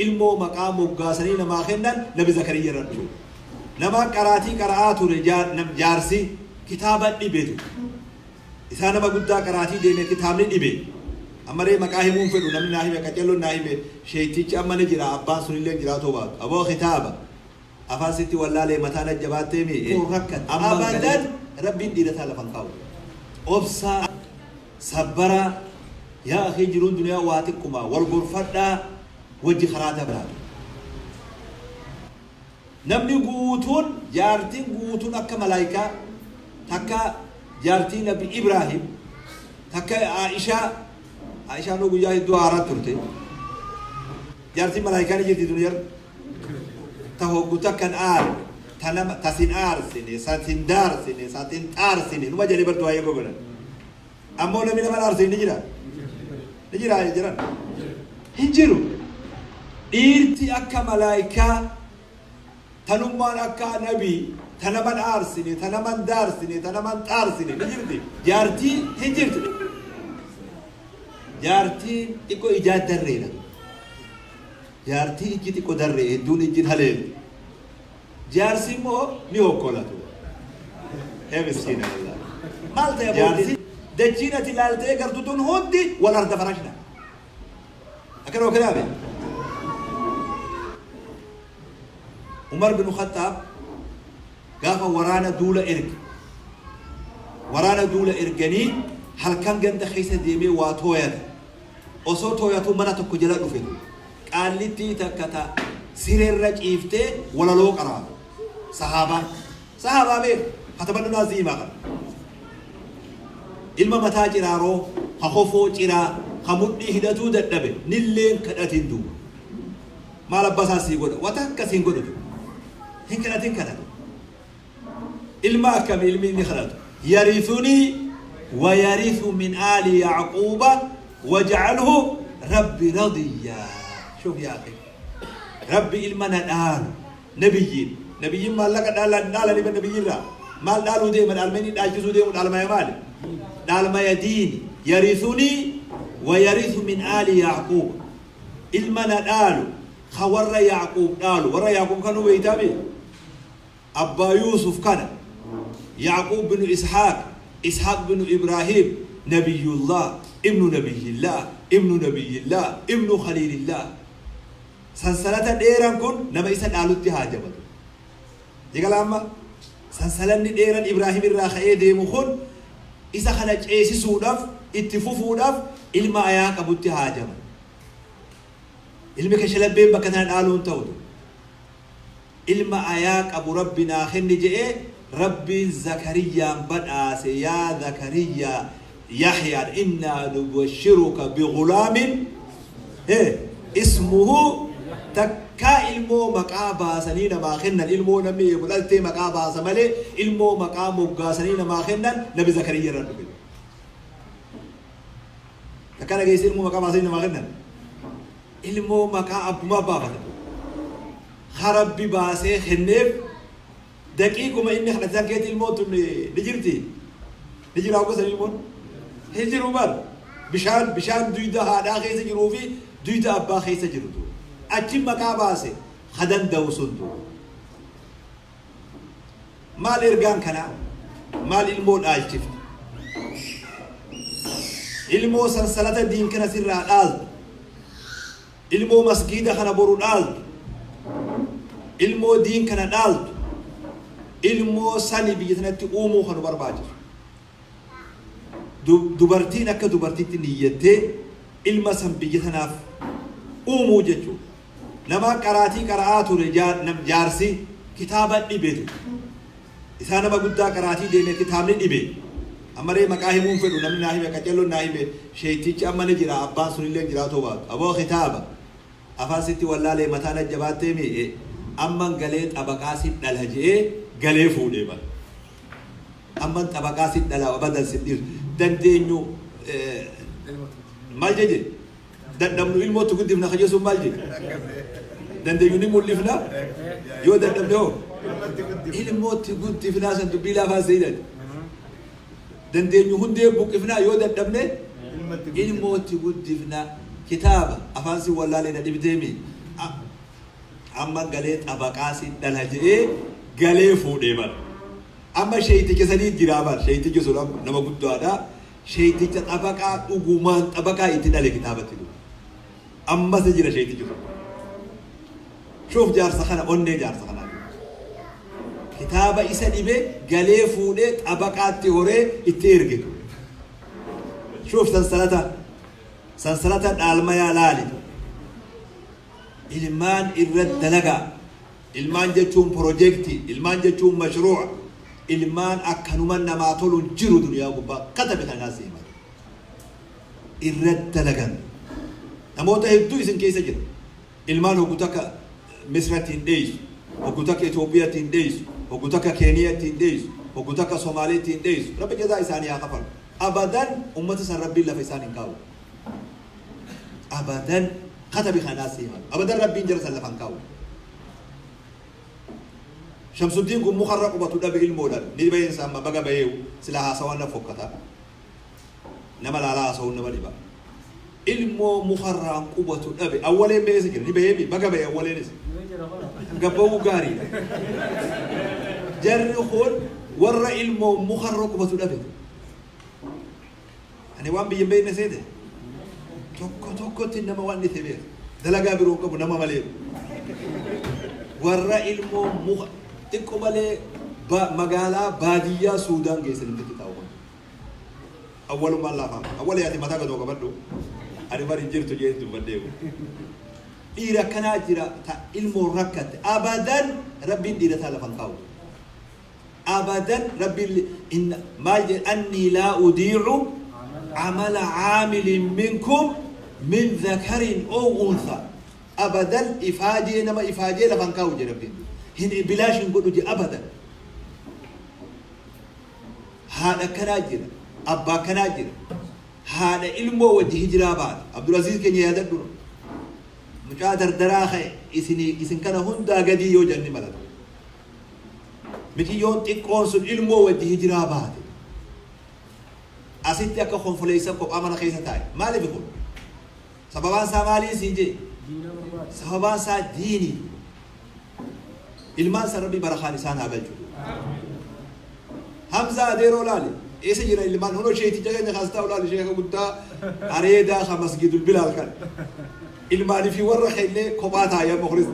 ilmoo maqaa moggaasanii namaa kennan Nabi Zakariyya irra dhufe. Nama qaraatii qara'aa ture jaarsi kitaaba dhibetu. Isaa nama guddaa qaraatii deeme kitaabni dhibe. Ammallee maqaa himuun fedhu, namni naa hime, qacelloon naa hime, sheeytichi amma ni jira, abbaan sunillee jiraatoo baatu. Aboo kitaaba afaan sitti wallaalee mataa na jabaattee mi Rakkatte. Amma Abadan Rabbiin dhiirataa lafan kaa'u. Obsaa, sabbaraa, yaa akhii, jiruun duniyaa waa xiqquma, wal gorfadhaa, wajji karaa dabraa. Namni guutuun, jaartiin guutuun akka malaayikaa takka, jaartii Nabi Ibraahim takka, Aishaa. Aishaan guyyaa hedduu haaraa turte. Jaartiin malaayikaa ni jirti duniyar ta hoggu takkan aarre, ta nama tasin aarsine, satin daarsine, satin xaarsine numa jedhee bar du'aa eegoo godhan. Ammoo namni nama aarsine ni jira, ni jira jiran hin jiru. Dhiirti akka malaayikaa, tanummaan akka nabii, ta naman aarsine, ta naman daarsine, ta naman xaarsine ni jirti jaartii? Hin jirtu. Jaartiin xiqqoo ijaa darreedha. Jaartii ijji xiqqoo darree hedduun ijji haleeltu. Jaarsi immoo ni hokkolatu. Ee miskiina wallah. Maal ta'e jaarsi? Dachiin ati ilaaltee gartu tun hundi wal arda farashna. Akkana hokkolaabe. Umar bin Khattaab gaafa waraana duula erge. Waraana duula erganii halkan ganda keessa deemee waa tooyata. Osoo tooyatu mana tokko jala dhufe. Qaallittii takka ta sireerra ciiftee walaloo qaraatu. Sahaabaan. Sahaabaa beeku. Katabadhu naa ziimaa kana. Ilma mataa ciraaroo, ka kofoo ciraa, ka mudhii hidhatuu dadhabe, nilleen kadhatin duuba. Maal abbaa isaa sii godha? Wata akka siin godhatu. Hin kadhatin kadhatu. Ilma akkami ilmi inni kadhatu? Yarithunii wa yarithu min aali Yacquuba waj'alhu rabbi radiyyaa. Shuf yaa akhi. Rabbi ilma na dhaalu. Nabiyyiin. Nabiyyiin maallaqa dhaalanii ban nabiyyiirraa. Maal dhaaluu deema? Dhaalmanii dhaalchisuu deemu dhaalmaya maali? Dhaalmaya diini. Yarithunii wa yarithu min aali Yacquuba. Ilma na dhaalu ka warra Yacquub dhaalu. Warra Yacquub kanuu beeytaami? Abbaa Yuusuf kana, Yacquub binu Ishaaq, Ishaaq binu Ibraahim, Nabiyyullah ibnu Nabiyyillah ibnu Nabiyyillah ibnu Khaliilillah. Sansalata dheeran kun nama isa dhaalutti haa jabatu. Jigala amma sansalanni dheeran Ibraahim irraa ka'ee deemu kun isa kana ceesisuudhaaf, itti fufuudhaaf ilma ayaa qabutti haa jabatu. Ilmi kashalabbeen bakka tana dhaaluun ta'utu. Ilma ayaa qabu Rabbi naa kenni je'ee Rabbiin Zakariyyaan badhaase. Yaa Zakariyyaa, Yahyaan, innaa nubashiruka bighulaamin ismuhu. Takkaa ilmoo maqaa baasanii namaa kennan, ilmoo namni eegu dhaltee maqaa baasa malee, ilmoo maqaa moggaasanii namaa kennan Nabi Zakariyya irra dhufe. Takkaa dhageesse ilmoo maqaa baasanii namaa kennan? Ilmoo maqaa abbumaa baafata. Ka Rabbi baasee kenneef daqiiquma inni kadhate san keetti ilmoon tun ni jirti? Ni jira gosa ilmoon? Hin jiru bar. Bishaan duyda haadhaa keessa jiruu fi duyda abbaa keessa jirutu. Achi maqaa baase ka danda'u suntu. Maal ergaan kanaa? Maal ilmoo dhaalchifte? Ilmoo sansalata diin kana sirraa dhaaltu. Ilmoo masgiida kana boru dhaaltu. Ilmoo diin kana dhaaltu. Ilmoo sani biyya sanatti uumuu kan nu barbaachisu. Dubartiin akka dubartiitti niyyattee ilma san biyya tanaaf uumuu jechuudha. Nama qaraatii qara'aa ture jaarsi kitaaba dhibetu. Isaa nama guddaa qaraatii deeme kitaabni dhibe. Ammallee maqaa himuun fedhu, namni naa hime, qacelloon naa hime, sheeytichi amma ni jira, abbaan sunillee jiraatoo baatu. Aboo kitaaba afaan sitti wallaalee mataa na jabaattee mi amman galee xabaqaa sit dhala je'ee galee fuudhee bara. Amman xabaqaa sit dhala, abadan sit dhiisu. Dandeenyu maal jeje? Dadhabnu ilmootti guddifna ka jesuun maal jedhe? Dandeenyu ni mul'ifna, yoo dadhabne hoo ilmootti guddifnaa. San dubbii laafaa seeyidati. Dandeenyu hundee buqqifnaa, yoo dadhabne ilmootti guddifna. Kitaaba afaan si wallaalee na dhibdeemi. Amma galee xabaqaa si dhala je'ee galee fuudhee bar. Amma sheeyticha sanii jiraa bar. Sheeytichi sun amma nama guddaadha. Sheeyticha xabaqaa dhugumaan xabaqaa itti dhale kitaabatti dhufu. Ammas ni jira sheeytichi sun. Shuuf jaarsa kana, onnee jaarsa kanaa. Kitaaba isa dhibe galee fuudhee xabaqaatti horee itti erge. Shuuf sansalata sansalata dhaalmayaa laali. Ilmaan irratti dalagaa. Ilmaan jechuun pirojektii, ilmaan jechuun mashruu'a. Ilmaan akkanuma namaa tolu hin jiru duniyaa gubbaa katabe kanaa si himatu. Irratti dalagan. Namoota hedduu isin keessa jira. Ilmaan hoggu takka Misratti hin dheeysu, hoggu takka Itoophiyaatti hin dheeysu, hoggu takka Keeniyaatti hin dheeysu, hoggu takka Somaaleetti hin dheeysu. Rabbi jazaa isaanii haa kafalu. Abadan ummata san Rabbiin lafa isaan hin kaa'u. Abadan katabi kanaa si himatu. Abadan Rabbiin jara san lafa hin kaa'u. Shamsuddiin kun mukarra qubatu dhabe, ilmoodhaan. Ni baheensa amma baga baheewu sila haasawaan na fokkata. Nama laalaa haasawuun nama dhiba. Ilmoo mukarraan qubatu dhabe. Awwaleen beessa jira. Ni baheemi baga bahe awwaleenis. Gabba'uu gaariidha. Jarri kun warra ilmoo mukarra qubatu dhabe. Ani waan biyya hin beekne seete. Tokko tokkotti nama waan inni ta'e beeka. Dalagaa biroo hin qabu nama malee. Warra ilmoo muka xiqqoo malee magaalaa baadiyyaa Suudaan geessan namtichi taa'u kun. Awwalumaan laafaa. Awwalee ati mataa gadoo qabadhu. Ani bari hin jirtu jeen dubbadhee. Dhiira akkanaa jira ta ilmoo rakkatte. Abadan Rabbiin dhiira isaa lafa hin kaa'u. Abadan Rabbiin inna maal jedhe? Annii laa udiicu amala caamilin minkum min dhakarin ow untha. Abadan ifaajee nama ifaajee lafa hin kaa'u jedhe Rabbiin. Hin bilaash hin godhu jedhe abadan. Haadha akkanaa jira, abbaa akkanaa jira. Haadha ilmoo wajji hijiraa baate. Abdulaziz keenya yaadadhu. Mucaa dardaraa ka'e isinii isin kana hundaa gadii yoo janni malatu. Miciyyoon xiqqoon sun ilmoo wajji hijiraa baate. Asitti akka konfoleessa kophaa mana keessa taa'e. Maaliif kun? Sababaan isaa maalii siin jee? Sababaan isaa diinii. Ilmaan san Rabbi barakaan isaan haa galchu. Hamza Adeeroo laali. Eessa jira ilmaan? Hunoo sheeticha keenya kaas taa'u laali, sheeka guddaa areedaa ka Masgidul Bilaal kan. Ilmaanii fi warra keellee kophaa taa'ee amma kunis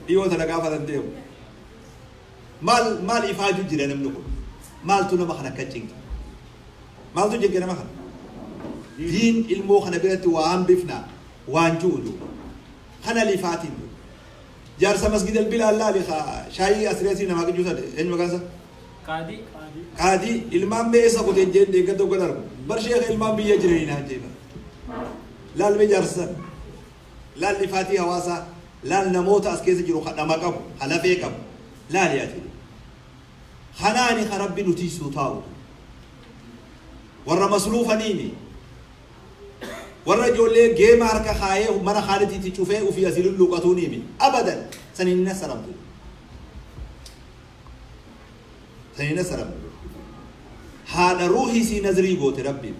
dhiyoo tana gaafatan deemu. Maal maal ifaaju jira namni kun? Maaltu nama kana akka cinqa? Maaltu cinqe nama kana? Diin ilmoo kana biratti waa hambifnaa waan ju'u duuba. Kana lifaatiin duuba. Jaarsa Masgid Albilaal laali ka shaayii asrii asrii namaa qicuu sana eenyu maqaan isaa? Qaadii. Qaadii ilmaan mee eessa kuteen jeen deeggadda hoggan argu. Bar sheekha ilmaan biyya jiranii naan jee bar. Laal mee jaarsa sana. Laal lifaatii hawaasaa. Laal namoota as keessa jiru ka dhama qabu, ka lafee qabu. Laali ati. Kanaani ka Rabbi nu tiysuu taa'u. Warra masluufaniimi. Warra ijoollee geema harka kaayee mana kaanitiitti cufee ufii asii lulluuqatuuniimi. Abadan saniin hin nassaramtu. Saniin hin nassaramtu. Haadha ruuhii sii nazrii goote Rabbiif.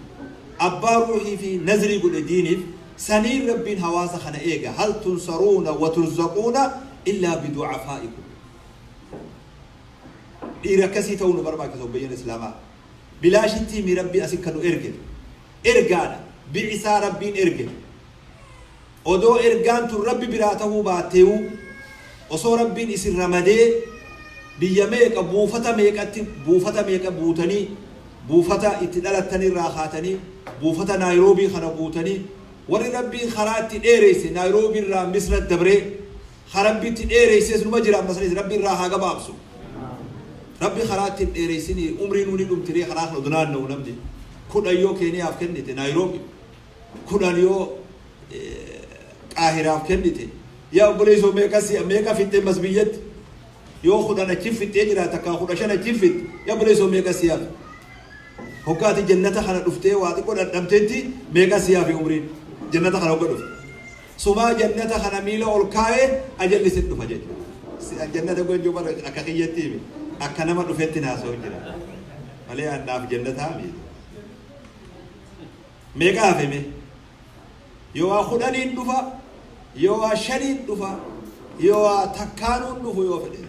Abbaa ruuhii fi nazrii godhe diiniif, saniin Rabbiin hawaasa kana eega. Hal tunsaruuna wa turzaquuna illaa bidu'afaa'ikum. Dhiira akkasii ta'uu nu barbaachisa, obboleeyyan Islaamaa. Bilaashitti mi Rabbi asi ka nu erge. Ergaadha. Bi'isaa Rabbiin erge. Odoo ergaan tun Rabbi biraa tahuu baatteewuu, osoo Rabbiin isin ramadee biyya meeqa, buufata meeqatti, buufata meeqa buutanii, buufata itti dhalattan irraa kaatanii buufata Naayiroobii kana buutanii, warri Rabbiin karaa itti dheereyse Naayiroobii irraa Misra dabree ka Rabbi itti dheereyses numa jira. Amma sanis Rabbi irraa haa gabaabsu. Rabbi karaa itti hin dheereysinii umrii nuu ni dhumtiree karaa kana naanna'u namni 10 yoo Keeniyaaf kennite, Naayiroobii 10 yoo Qaahiraaf kennite, yaa obboleessoo, meeqa si meeqa fixxee mas biyyatti yoo 10 achi fixxee jiraata, takkaa 15 achi fixxe, yaa obboleessoo, meeqa si hafe? Hoggaati jannata kana dhuftee waa xiqqoo dhandhamteetti meeqa si hafe umriin jannata kana hogga dhufte? Sumaa jannata kana miila ol kaa'ee ajalli sit dhufa jechuudha. Jannata gonjoo bara akka kiyyatti himi, akka nama dhufetti naasa'u jira malee annaaf jannataa miti. Meeqa hafe mee? Yoo waa 10n dhufa, Yoo waa shaniin dhufa, yoo waa takkaanuun dhufu yoo fedhe.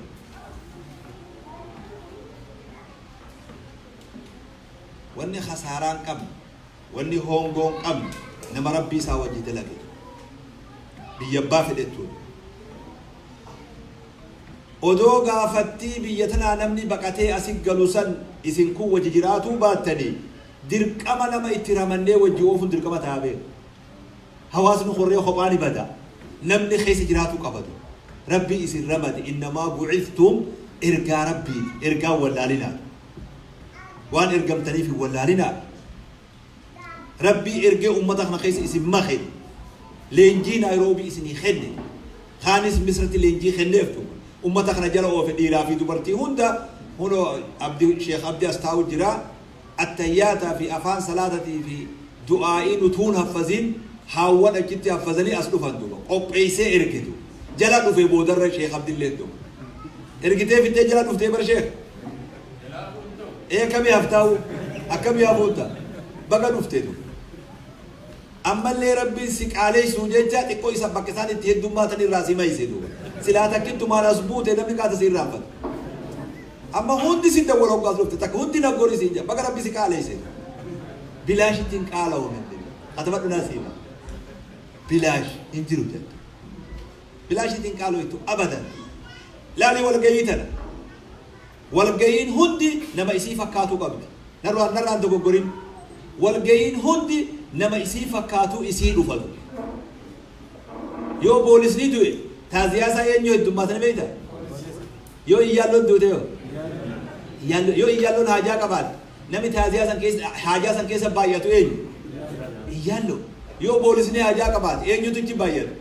Wanni khasaaraa hin qabne, wanni hoongoo hin qabne nama Rabbii isaa wajji dalage. Biyya abbaa fedhettuu. Odoo gaafattii biyya tanaa namni baqatee asi galu san isin kun wajji jiraatuu baattanii dirqama nama itti ramannee wajji oofuun dirqama ta'a beeka. Hawaasni horree kophaa ni bada. Namni keessa jiraatuu qabatu. Rabbi isin ramade innamaa bu'ithtum ergaa Rabbiiti. Ergaa hin wallaalinaa. Waan ergamtaniif hin wallaalinaa. Rabbii ergee ummata kana keessa isin make. Leenjii Naayiroobii isinii kenne. Kaanis Misratti leenjii kenneef duuba. Ummata kana jala oofe dhiiraa fi dubartii hunda hunoo Abdi Sheekh Abdi as taa'u jira. Attayyaataa fi afaan salaatatii fi du'aa'ii nutuun haffazin haawwan achitti haffazanii as dhufan duuba. Qopheessee erge duuba. Jala dhufe boodarra Sheekh Abdilleen duuba. Ergitee fixxee jala dhuftee bar Sheekh. Ee akkamii haftaa'u akkamii hafuutta baga dhuftee duuba. Ammallee Rabbiin si qaaleessuu jecha xiqqoo isa bakka isaan itti heddummaatan irraa si mayse duuba. Silaa takkittumaan as buute namni qaata si irraanfata. Amma hundi si dawwala hoggaa as dhufte takka hundi na gori siin jedha baga Rabbi si qaaleesse. Bilaashitti hin qaala'u namni. Katabadhu naa siima. Bilaash hin jiru jettu. Bilaashitti hin qaala'u abadan. Laali walgayii tana. Walgayiin hundi nama isii fakkaatuu qabdi. Narraan narraan dogoggorin. Walgayiin hundi nama isii fakkaatuu isii dhufatu. Yoo boolisni du'e taaziyaa isaa eenyu heddummaatani beekta? Yoo iyyaalloon duute yoo? Iyyaallo yoo iyyaalloon haajaa qabaatte namni taaziyaa san keessa haajaa san keessa baay'atu eenyu? Iyyaalloo. Yoo boolisni haajaa qabaate eenyutu achi baay'atu?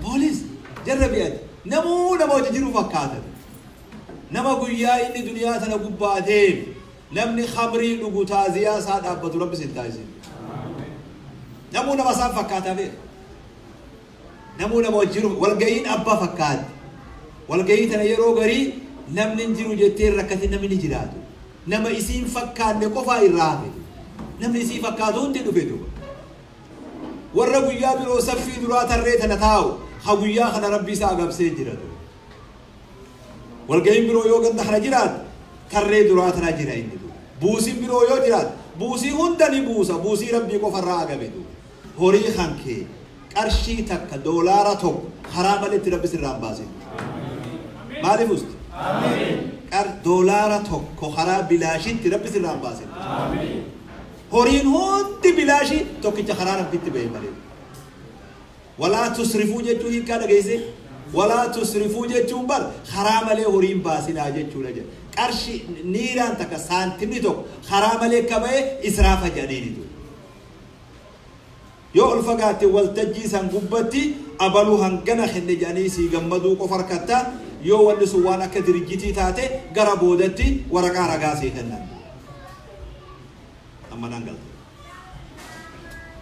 Boolis. Jarra bi'ati. Namuu nama hojii jiru fakkaata. Nama guyyaa inni duniyaa tana gubbaa deeme namni khamrii dhugu taaziyaa isaa dhaabbatu Rabbi sin taasisin. Namuu nama isaan fakkaataa beeka. Namuu nama wajji jiru walga'iin abba fakkaatti. Walga'ii tana yeroo garii namni hin jiru jettee hin rakkatin namni ni jiraatu. Nama isiin fakkaanne qofaa irraa hafe. Namni isii fakkaatu hundi dhufe duuba. Warra guyyaa biroo saffii duraa tarree tana taa'u ha guyyaa kana Rabbi isa agabsee jira duuba. Walga'iin biroo yoo ganda kana jiraate tarree duraa tana jira inni duuba. Buusiin biroo yoo jiraate buusii hunda ni buusa buusii Rabbii qofa irraa agabe duuba. Horii kan kee qarshii takka doolaara tokko karaa maletti Rabbi sirraa hin baasin. Maaliif uste? Qar doolaara tokko karaa bilaashitti Rabbi sirraa hin baasin. Horiin hundi bilaashii tokkicha karaa Rabbitti bahe malee. Walaa tusrifuu jechuun hiikkaa dhageessee? Walaa tusrifuu jechuun bar karaa malee horii hin baasinaa jechuudha jedha. Qarshi niiraan takka saantimni tokko karaa malee akka bahe israafa jedhaniini duuba. Yoo ol fagaatte waltajjii san gubbatti abalu hangana kenne jedhanii sii gammaduu qofa arkatta, yoo wanni sun waan akka dirijjitii taate gara boodatti waraqaa ragaa sii kennan. Amma naan galte.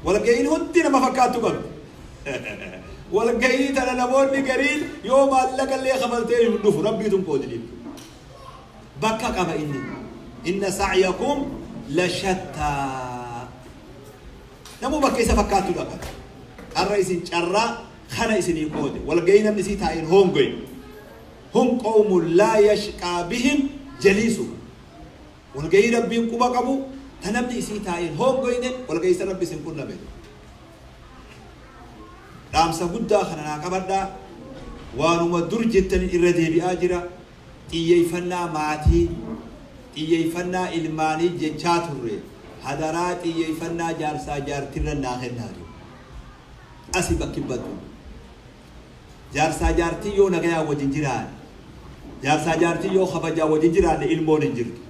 Walga'iin hundi nama fakkaattu qabdi. Walga'ii tana namoonni gariin yoo maallaqa illee kafaltee hin dhufu rabbiitu hin qoodiniif. Bakka qaba inni. Inna sa'yakum la shattaa. Namuu bakka isa fakkaattu dhaqa. Har'a isin carraa kana isinii qoode. Walga'ii namni isii taa'een hoongoye. Hum qawmun laa yashqaa bihim jaliisu. Walgahii Rabbiin quba qabu ta namni isii taa'ee hin hoongoyne walgahii san Rabbi isin qunname. Dhaamsa guddaa kana naa qabadhaa. Waanuma dur jettanin irra deebi'aa jira. Xiyyeeffannaa maatii, xiyyeeffannaa ilmaanii jechaa turre. Hadaraa xiyyeeffannaa jaarsaa jaartirra naa kennaa jiru. Asi bakki baddu. Jaarsaa jaartii yoo nagayaan wajjin jiraanne, jaarsaa jaartii yoo kabajaan wajjin jiraanne ilmoon hin jirtu.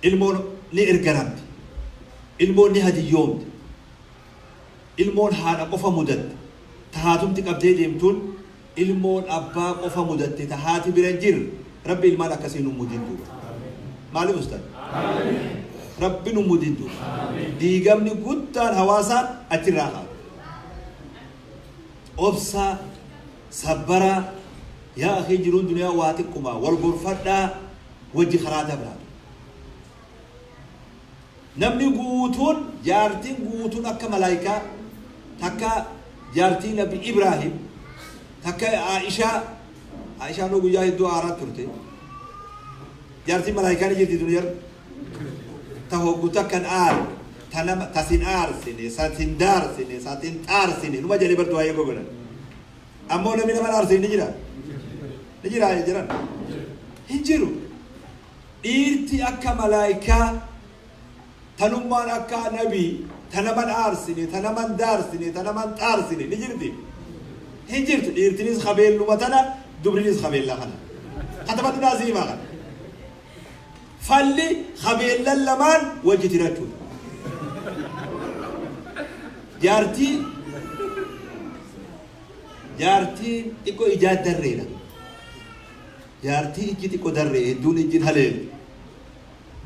Ilmoon ni ergaramti. Ilmoon ni hadiyyoomti. Ilmoon haadha qofa mudatte. Ta haatumti qabdee deemtuun ilmoon abbaa qofa mudatte ta haati bira hin jirre Rabbi ilmaan akkasii nu mudin duuba. Maaliif ustan? Rabbi nu mudin duuba. Diigamni guddaan hawaasaa achirraa ka'a. Obsaa, sabbaraa, yaa akhii jiruun duniyaa waa xiqqumaa, wal gorfadhaa, wajji karaa dabraa. Namni guutuun, jaartiin guutuun akka malaayikaa takka Jaartii Nabi Ibraahim takka Aishaa. Aishaan guyyaa hedduu aaraa turte. Jaartii malaayikaa ni jirti tun jar ta hoggu takkan aarre, ta nama tasin aarsine, satin daarsine, satin xaarsine numa jedhee bartuu waa'ee gogodhan. Ammoo namni nama aarsine ni jira, ni jira jiran hin jiru. Dhiirti akka malaayikaa, tanummaan akka nabii, ta naman aarsine, ta naman daarsine, ta naman xaarsine ni jirti, hin jirtu. Dhiirtinis kabeelluma tana, dubrinis kabeellaa kana katabadhu naasii himaa kana. Falli kabeellan lamaan wajji tirachuudha. Jaartiin xiqqoo ijaa darreedha. Jaartii ijji xiqqoo darree hedduun ijji haleeltu.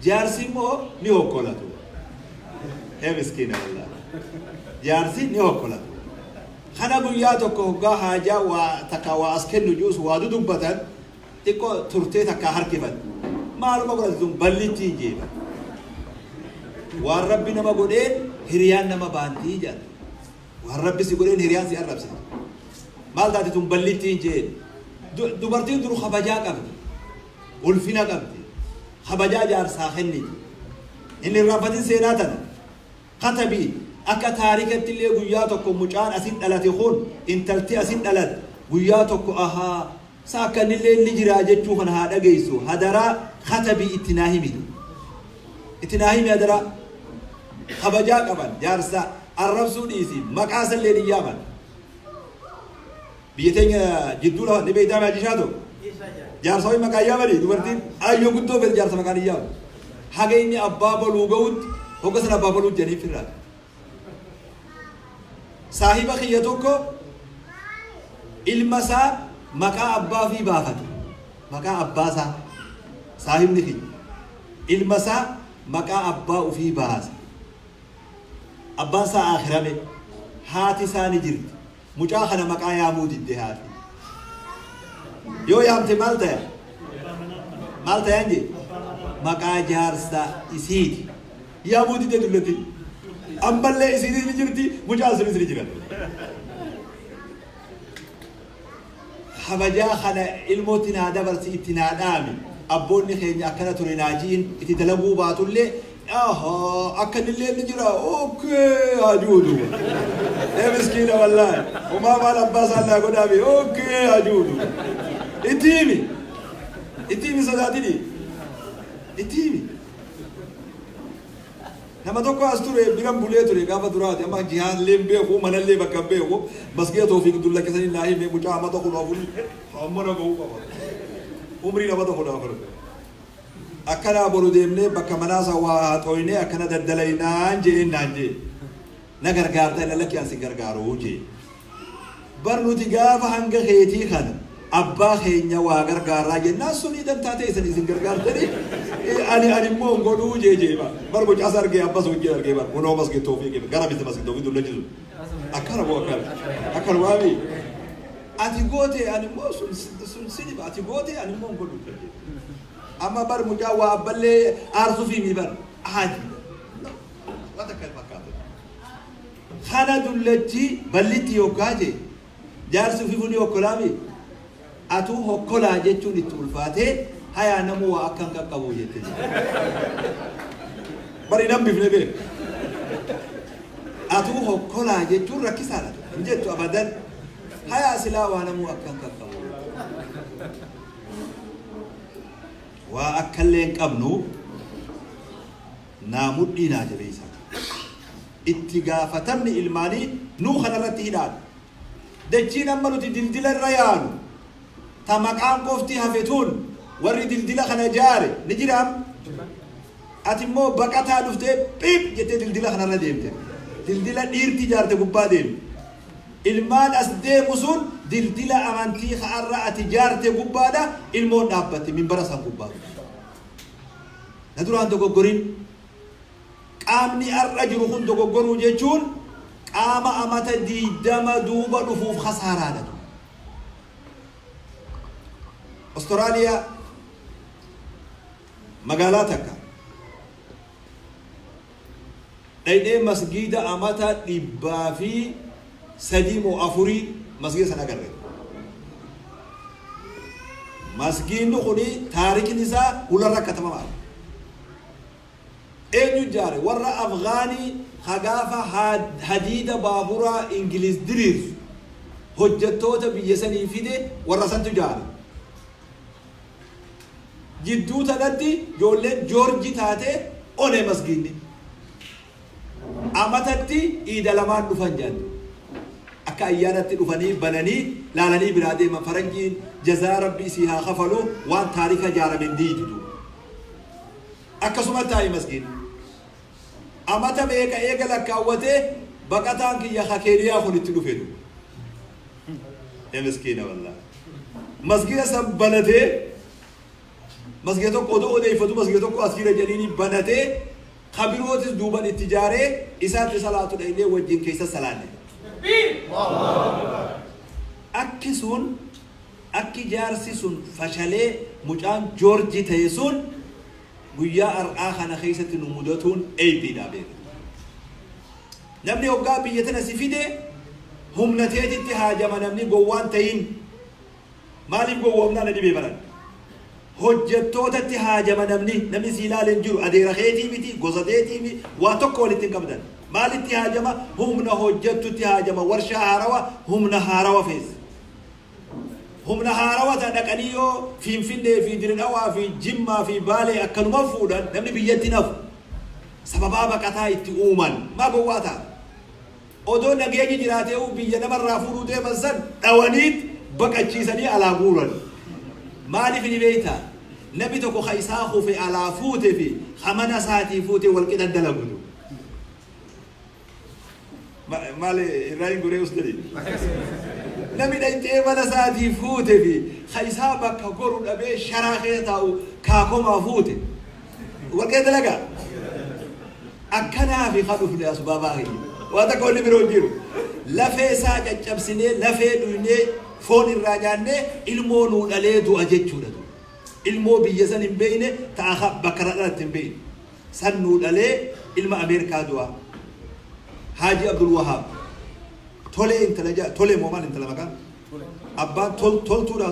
Jaarsi immoo ni hokkolatu. Ee miskiina wallaahi. Jaarsi ni hokkolatu. Kana guyyaa tokko hoggaa haajaa waa takka waa as kennu juus waa dudubbatan, xiqqoo turtee takkaa harkifatte. Maaluma godhate tun ballittiin jeeba. Waan Rabbi nama godheen hiriyaan nama baantii jedhan. Waan Rabbi si godheen hiriyaan si arrabsiti. Maal taate tun ballittiin jeen. Dubartiin dur kabajaa qabdi. Ulfina qabdi. Kabajaa jaarsaa kenniti. Hin irraanfatin seenaa tana. Katabii akka taarikatti illee guyyaa tokko mucaan asin dhalate kun, intalti asin dhalatte guyyaa tokko ahaa sa akka innillee ni jiraa jechuu kana haa dhageessu. Hadaraa katabii itti naa himi. Itti naa himi hadaraa. Kabajaa qaban jaarsa arrabsuu dhiisi, maqaa isallee ni yaaman. Biyya teenya jidduu lafa ni beektaa maajishaa tokko. Jaarsa wayii maqaa yaamanii dubartiin ayyoo guddoo fedhe jaarsa maqaan hin yaamu. Haga inni abbaa baluu ga'utti hogga sana abbaa baluu jedhanii firraa. Saahiba kiyya tokko ilma isaa maqaa abbaa fi baafate. Maqaa abbaa isaa, saahibni kiyya ilma isaa maqaa abbaa ofii baase. Abbaan isaa aakhirame, haati isaa ni jirti. Mucaa kana maqaa yaamuu didde haati. Yoo yaamte maal taya? Maal tayaan jee? Maqaa jaarsa isiiti. Yaamuu didde dullatti. Ammallee isiinis ni jirti, mucaan sunis ni jira. Kabajaa kana ilmootti naa dabarsi, itti naa dhaami. Abboonni keenya akkana ture naa ji'in itti dalaguu baatullee, ahaa akka innillee ni jira, okay haa ji'u duuba. Ee miskiina wallaahi. Homaa maal abbaa isaan naa godhaami, okay haa ji'u duuba. Itti himi. Itti himi, sodaatini. Itti himi. Nama tokko as ture biran bulee ture gaafa duraati, amma jihaallee hin beeku, manallee bakka hin beeku. Masgiida Toofiq dullachisanii naa hime. Mucaa amata 14 amma na ga'uu qaba. Umriin amata 14. Akkanaa boru deemnee bakka manaasa waa haxooynee akkana daddalaynaan je'een naan jee. Na gargaarta inni lakki an si gargaaru jee. Bar nuti gaafa hanga keetii kana abbaa keenya waa gargaarraa jennaan, sunii dantaa teessan isin gargaartanii, ani immoo hin godhuu jee jee bar. Bar mucaas argee abbas wajjin argee bar kunoo masgid Toofiqii gara miti masgid Toofiq dullachisu. Akkana moo akkana akkana waami. Ati goote, ani immoo sun si dhiba, ati goote, ani immoo hin godhu. Amma bar mucaa waa abballee aarsuufii mi bar aadi. Wanta kan fakkaatu. Kana dullachi ballitti yoggaa jee, jaarsi ufifuu ni hokkolaami. Atuu hokkolaa jechuun itti ulfaatee, hayaa namuu waa akka hin qaqqabu jette. Bari hin hambifne beek. Atuu hokkolaa jechuun rakkisaadha. Hin jettu abadan. Hayaa silaa waa namuu akka hin qaqqabu. Waa akkallee hin qabnu naa mudhii naa jabeessa. Itti gaafatamni ilmaanii nuu kanarratti hidhaadha. Dachiin amma nuti dildila irra yaanu ta maqaan qofti hafe tun, warri dildila kana jaare ni jiraam? Ati immoo baqataa dhuftee phiip jettee dildila kanarra deemte. Dildila dhiirti ijaarte gubbaa deemte. Ilmaan as deemu sun dildila amantii ka'arra ati jaarte gubbaadha ilmoon dhaabbatti minbara san gubbaa. Na duraan dogoggorin. Qaamni har'a jiru kun dogoggoruu jechuun qaama amata 20 duuba dhufuuf kasaaraadha. Austraaliyaa magaalaa takka dhaydhee masgiida amata dhibbaa fi sadii moo afurii masgiida sana agarre. Masgiidni kuni taarikni isaa hularra katabamaadha. Eenyu ijaare? Warra Afgaanii ka gaafa hadiida baaburaa Ingiliz diriirsu hojjettoota biyya sanii fide, warra santu ijaare. Jidduu tanatti ijoolleen Joorji taate one masgiidni. Amatatti iida lamaan dhufan jedhan. Akka ayyaanatti dhufanii bananii laalanii biraa deeman. Faranjiin jazaa Rabbi isii haa kafalu, waan taarika ijaarame hin diidu duuba. Akkasuma taa'i masgiidni. Amata meeqa eega lakkaawwatee baqataan kiyya ka Keeniyaa kun itti dhufe duuba. Ee miskiina wallaahi. Masgiida san banatee, masgiida tokko odoo odeeffatu masgiida tokko as jira jedhanii banatee, ka birootis duuban itti ijaaree isaatti salaatu dhaynee wajjin keessa salaanne. Akki sun, akki jaarsi sun fashalee mucaan Joorji ta'e sun guyyaa har'aa kana keessatti nu mudatuun eeybiidha beeka. Namni hoggaa biyya tana si fide humna teetitti haajama, namni gowwaan tahin. Maaliif gowwoomnaa na dhibee baran. Hojjettootatti haajama namni, namni si ilaale hin jiru, adeera keetii miti, gosa teetii miti, waa tokko walitti hin qabdan. Maalitti haajama? Humna hojjettutti haajama, warshaa haarawa, humna haarawa fees. Humna haarawa ta dhaqanii yoo Finfinnee fi Diridhawaa fi Jimmaa fi Baalee akkanuma fuudhan, namni biyyatti nafu. Sababaa baqataa itti uuman. Maa gowwaa ta'a? Odoo nageenyi jiraatee biyya namarraa fuudhuu deeman san dhawaniit baqachiisanii alaa guuran. Maaliif ni beektaa? Namni tokko ka isaa kufe alaa fuute fi ka mana isaatii fuute wal qixa dalagu. Maali irraa hin goree us jedhi. Namni dhaqxee mana isaatii fuute fi ka isaa bakka goru dhabee sharaa keessa taa'u kaakomaa fuute. Wal qixa dalagaa? Akkanaafi ka dhufne as baabaa kiyya. Waan takka wanni biroo hin jiru. Lafee isaa caccabsinee, lafee dhuynee, foon irraa nyaannee, ilmoo nuu dhalee du'a jechuudha. Ilmoo biyya san hin beekne, ta'a bakka irraa dhalatte hin beekne. San nuu dhalee ilma Ameerikaa du'a. Haaji Abdul Wahaab. Tolee intala jaa, Tolee moo maal intala maqaan? Abbaan toltuudha.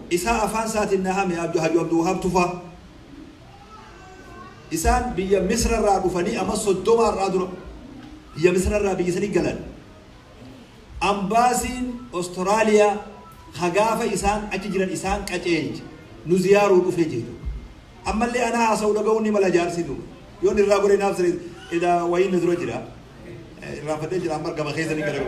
Isaa afaan isaatiin na hame Haaji Abdul Wahaab Tufaa. Isaan biyya Misra irraa dhufanii amma 30 irraa dura biyya Misra irraa biyya sanii galan. Ambaasiin Austraaliyaa ka gaafa isaan achi jiran isaan qaceelche nu ziyaaruu dhufe jedhu. Ammallee anaa haasa'u dhaga'uun ni mala jaarsi duuba. Yoon irraa godhe naaf siree eda wayiin na dura jira. Irraanfadhee jira, amma argama keessa ni gara.